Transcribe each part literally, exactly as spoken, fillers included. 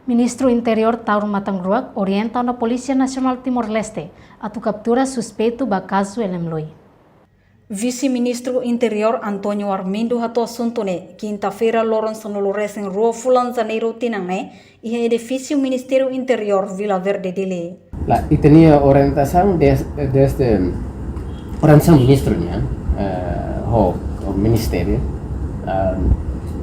Ministru Interiór Taur Matan Ruak orienta ona Polísia Nasionál Timor-Leste atu kaptura suspeitu ba kazu Elem Loi. Vise-Ministru Interiór António Armindo hato'o asuntu ne'e kinta-feira, loron sanulu-resin-rua fulan Janeiru tinan ne'e, iha edifísiu Ministériu Interiór, Vila Verde, Dili. La, ita-nia orientasaun des-, desde orientasaun ministru nian, eh, ho, ho ministériu, ah,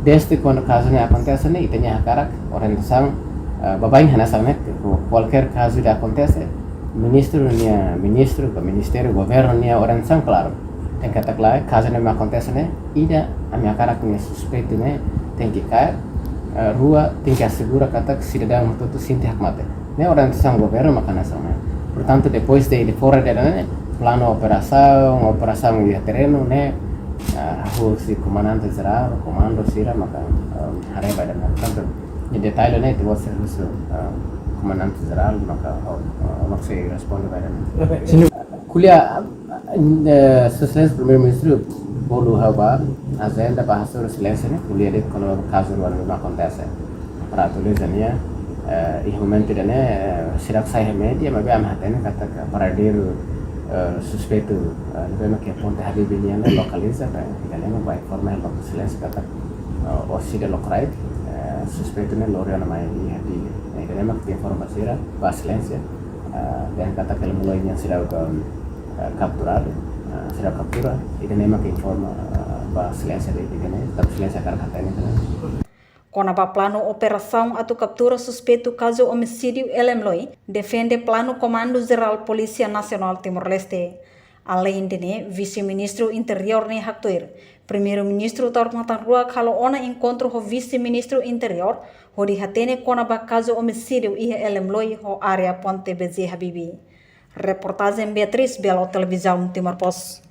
desde kuandu kazu ne'e akontese ne'e, ita-nia hakarak orientasaun, eh, baibain hanesan ne'e, ku-, kualkér kazu ida akontese, ministru nia, ministru ka ministériu, governu nia orientasaun klaru. Tenke katak lae, kazu ne'e mak akontese ne'e, ida ami hakarak nia suspeitu ne'e tenke kaer, eh, rua tenke asegura katak sidadaun hotu-hotu sente hakmatek. Ne'e orientasaun governu mak hanesan ne'e. Portantu, depois de, de fora de ne'e, planu operasaun, operasaun iha terrenu ne'e, eh, husi komandante jerál, komandu sira maka, eh, haree ba ida-ne'e. Portantu, nia detalle ne'e ita-boot sei husu, eh, komandante jerál maka, eh, mak sei responde ba ida-ne'e. Ko'alia, eh, Sua Exelénsia Primeiru-Ministru bolu ha'u ba ajenda ba hasoru Sua Exelénsia ne'e, ko'alia de'it kona-ba kazu rua ne'ebé mak akontese. Para atualiza nia, eh, iha momentu ida-ne'e, eh, seidauk sai iha média, maibé ami hatene katak paradeiru, eh, suspeitu, eh, ne'ebé mak iha Ponte Habibie nian ne'e lokaliza, ka ida-ne'e mak ba informa ba Sua Exelénsia katak, eh, orsida lokraik, eh, suspeitu ne'e lori ona mai iha Dili. Ne'e ida-ne'e mak informa ba sira, ba Sua Exelénsia, eh, dehan katak Elem Loi nian seidauk, eh, kapturadu, eh, seidauk kaptura, ida-ne'e mak informa, eh, ba Sua Exelénsia de'it ida-ne'e, tanba Sua Exelénsia hakarak hatene ida-ne'e. Kona-ba planu operasaun atu kaptura suspeitu kazu omisídiu Elem Loi, defende planu Komandu Jerál Polísia Nasionál Timor-Leste. Aleinde ne'e, Vise-Ministru Interiór ne'e haktuir, Primeiru-Ministru Taur Matan Ruak halo ona enkontru ho Vise-Ministru Interiór, hodi hatene kona-ba kazu omisídiu iha Elem Loi ho área Ponte B J Habibie. Reportajen Beatriz Belo, Televizaun Timor Post.